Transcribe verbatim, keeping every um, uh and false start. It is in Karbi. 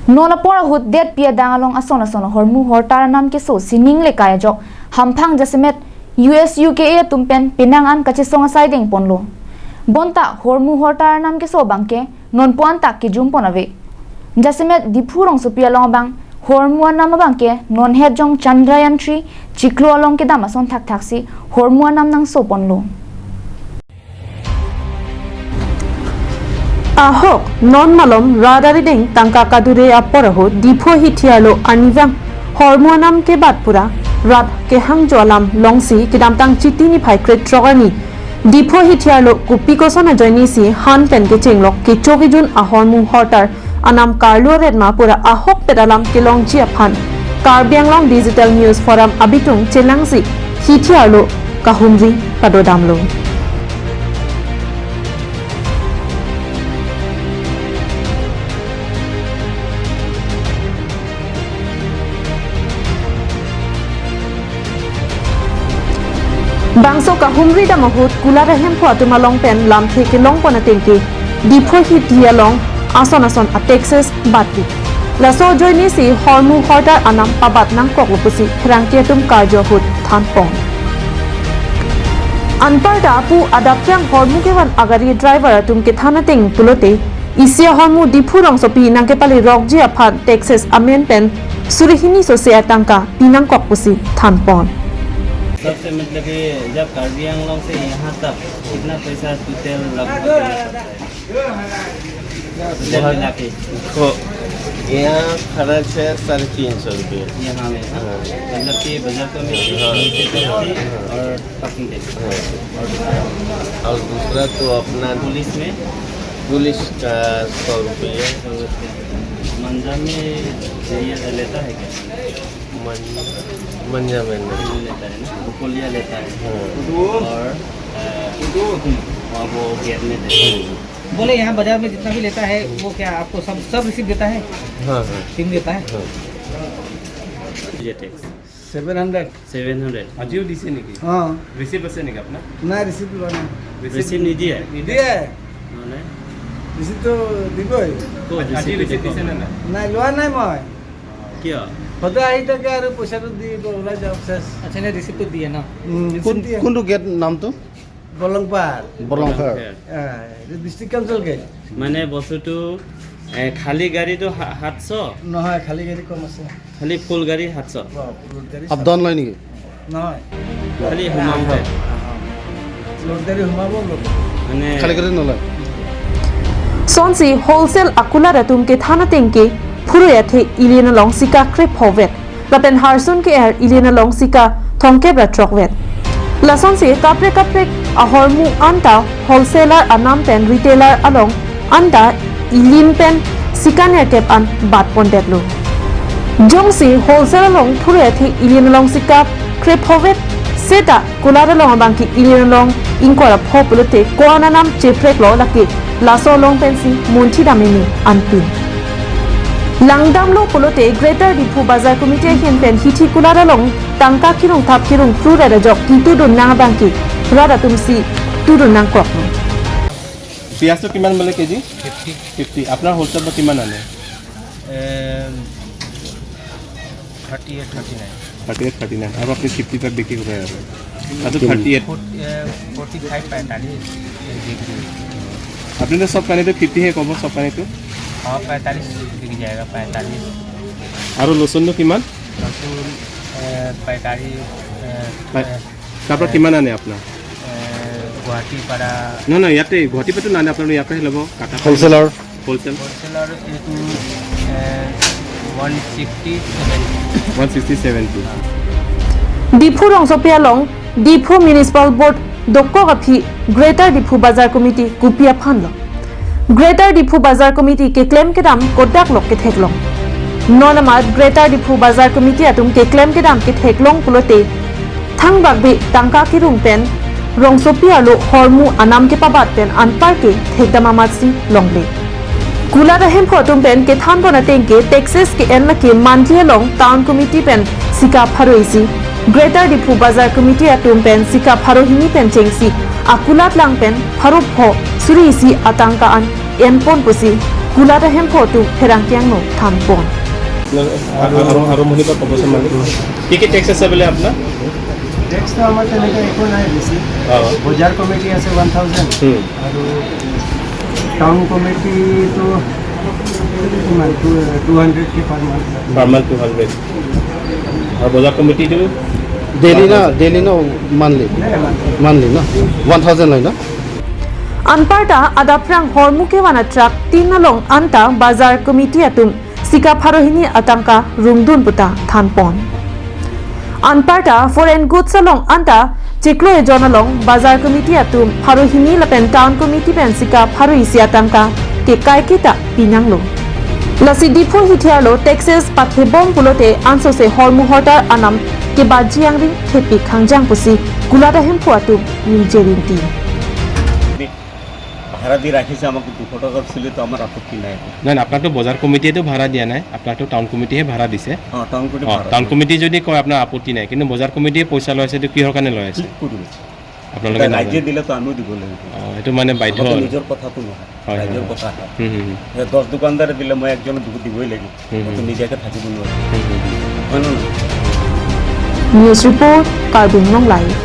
Non apor ahut detpi adang along ason ason ahormu hortar anam keso sining lekai ajok hamphang jasemet U S U K A atum pen penang an kachesong asai dengponlo. Bonta hormu hortar anam keso abangke nonpu an ta kejumpon ave. Jasemet Diphu rongsopi along abang hormu anam abangke non het jong Chandrayaan three chiklo along kedam ason thakthaksi hormu anam nangsoponlo. Ahok non malom rat arideng tangka kadure apor ahut Diphu hithi arlo arnivang hormu anam kebat pura rat kehangjo alam longsi kedamtang Chiti niphai krethrok arni Diphu hithi arlo kopi koson ajoinesi han pen kechenglok kecho kejun ahormu hortar anam karlu aret ma pura ahokpet alam kelongji aphan Karbi Anglong Digital News Forum abitung chelangsi hithi arlo kahumri padodamlo. Bangso kahumri dam ahut kulat ahemphu atum along pen lamthe kelongpon atengke Diphu hithi along ason ason a taxes batpi. Laso ajoinesi hormu hortar anam pabat nangkoklo pusi pherangke atum karjo ahut thanpon. Anparta apu adap kang hormu kevan agari driver atum kethan ateng pulote isi ahormu Diphu rongsopi nangkepalirokji aphan taxes amen pen suri hini sose atangka pinangkok pusi thanpon. सबसे मतलब कि जब कार्बी आंगलोंग से यहाँ तक कितना पैसा टोटल लगभग हो सकता है? टोटल मिला के। तो यहाँ खर्च है साढ़े तीन सौ रुपये। यहाँ में, हाँ? हाँ। मतलब कि बाजार का में हाँ। और पार्किंग के। हाँ। और दूसरा तो अपना पुलिस में? पुलिस का सौ रुपये। सौ रुपये। मंजा में ये लेता है क्या? मन-, मंजा में नहीं। नहीं लेता है ना? बकोलिया लेता है। हाँ। और, अ, वहाँ वो गेट में देता है। बोले, यहाँ बाजार में जितना भी लेता है, वो क्या आपको सब, सब रिसीट देता है? हाँ, हाँ। सिम देता है? हाँ। ये tax. Seven hundred. Seven hundred. আজিও দিছে নেকি? हाँ। ৰিচিপ্ট আছে নেকি আপোনাৰ? নাই, ৰিচিপ্ট লোৱা নাই। ৰিচিপ্ট নিদিয়ে? নিদিয়ে। মানে? ৰিচিপ্টটো দিবই। ক'ত আজি ৰিচিপ্ট ৰিচিপ্ট দেখুৱাম? দিছে নে নাই? নাই, লোৱা নাই মই। কিয়? সদায় আহি থাকে আৰু পইচাটো দি ওলাই যাওক, চেছ। আচ্ছা, এনে ৰিচিপ্টটো দিয়ে ন? উম, কোন-, ৰিচিপ্ট দিয়ে। কোনটো গেট নামটো? বলংপাৰ। বলংপাৰ। বলংপাৰ। আহ, এইটো ডিষ্ট্ৰিক্ট কাউন্সিল গেট। মানে বস্তুটো, এ, খালী গাড়ীটো সা-, সাতশ? নহয়, খালী গাড়ী কম আছে। খালী ফুল গাড়ী সাতশ? অ, ফুল গাড়ী আপ ডাউন লয় নেকি? নহয়। খালী সোমাওঁতে? অ, অ। লোড গাড়ী সোমাব, লোড। মানে খালী গাড়ী নলয়। Sonsi wholesale akulat atum kethan atengke phurui athe ili along sika krephovet. Lapen harsun ke-er ili along sika thomkep ra throkvet. Lasonsi kaprek kaprek ahormu anta wholesaler anam pen retailer along anta ili pen sika nerkep an batpondetlo. Jongsi wholesale along phurui athe ili along sika krephovet seta kulat along abangke ili along ingkoi ra pho pulote ko-an anam chepreklo, lake laso along pensi munthi dam meme anpin. Langdamlo pulote Greater Diphu Bazar Committee ahin pen hithi kulat along tangka kirung thap kirung pru ra ajok kitudun nang abangke rat atum si tudun nangkok. পিঁয়াজটো কিমান বোলে KG? Fifty. Fifty. আপোনাৰ হ'লচেলত কিমান আনে? Uh, thirty eight, thirty nine. Thirty eight, thirty nine. আৰু আপুনি fifty তাত বিক্ৰী কৰে আৰু? তাতো thirty eight. Forty, uh, forty five, পঁয়তাল্লিছ। আপুনি তো সব কানেতো ফিফটি হে ক'ব, সব কানেতো? हाँ, पैंतालीस बिक जाएगा, पैंतालीस। আৰু লচুনটো কিমান? লচুন, এ, পঁয়তাল্লিছ, এ, পাই-, এ, তাৰ পৰা এ, কিমান আনে আপোনাৰ? এ, গুৱাহাটীৰ পৰা। নহয়, নহয়, ইয়াতে গুৱাহাটীৰ পৰাতো নানে, আপোনালোকে ইয়াৰ পৰাই ল'ব, কাটা। হ'লচেলৰ? হ'লচেল। হ'লচেলৰ এইটো, uh, one sixty seventy. One sixty seventy. Diphu rongsopi along Diphu Municipal Board dokok aphi Greater Diphu Bazar Committee kopi aphanlo? Greater Diphu Bazar Committee keklem kedam kodak lok ketheklong? Non amat Greater Diphu Bazar Committee atum keklem kedam ketheklong pulote thangbak be tangka kirung pen rongsopi arlo hormu anam kepabat pen anparke thekdam amatsi longle. Kulat ahemphu atum pen kethanpon atengke taxes ke-en lake monthly along Town Committee pen sika pharo isi, Greater Diphu Bazar Committee atum pen sika pharo hini pen chengsi akulat lang pen pharo pho suri isi atangka an enpon pusi Gulata Hemphu atum pherangke angno thanpon. আৰু আৰু আৰম্ভণিৰ পৰা ক'বচোন মানে, কি কি টেক্স আছে বোলে আপোনাৰ? টেক্সটো আমাৰ তেনেকৈ একো নাই বেছি। বজাৰ কমিটি আছে ওৱান থাউজেণ্ড। আৰু টাউন কমিটিটো কিমান? টু হাণ্ড্ৰেড কে per month. Per month two hundred. আৰু বজাৰ কমিটিটো? ডেইলি না, ডেইলি না, মান্থলি? মান্থলি না? ওৱান থাউজেণ্ড লয় না? Anparta adap rang hormu kevan atrak tin along anta bazar committee atum sika pharo hini atangka rungdun puta thanpon. Anparta foreign goods along anta chiklo ejon along bazar committee atum pharo hini lapen town committee pen sika pharo isi atangka ke kaiketa pinanglo. Lasi Diphu hithi arlo taxes pathebom pulote ansose hormu hortar anam kebaji angring thepi khangjang pusi Gulata Hemphu atum ningje rinti. ভাড়া দিয়ে রাখিছে, আমাকে দুশো টাকা দিলে তো আমার আপত্তি নাই। নাই, নাই, আপোনাকতো বজাৰ কমিটিয়েতো ভাড়া দিয়া নাই, আপোনাকতো টাউন কমিটিহে ভাড়া দিছে। অ, টাউন কমিটি অ, ভাড়া টাউন দিয়ে। কমিটি যদি কয় আপোনাৰ আপত্তি নাই, কিন্তু বজাৰ কমিটিয়ে পইচা লৈ আছে, এইটো কিহৰ কাৰণে লৈ আছে? কি কৰিম? আপোনালোকে এতিয়া ৰাইজে নাজানে? দিলে তো আমিও দিব লাগিব। অ, এইটো মানে বাধ্য আমাৰতো আৰু। নিজৰ কথাটো নহয়, হয়, হয়, ৰাইজৰ হয়। কথা হয়। হুম, হুম, হুম। এতিয়া দহ দোকানদাৰে দিলে মই একজনক দিব-, দিবই লাগিব। হুম, হুম। মইতো নিদিয়াকে থাকিব নোৱাৰো। হুম, হুম, হুম। হয় নে নহয়? News report, Karbi Anglong Live.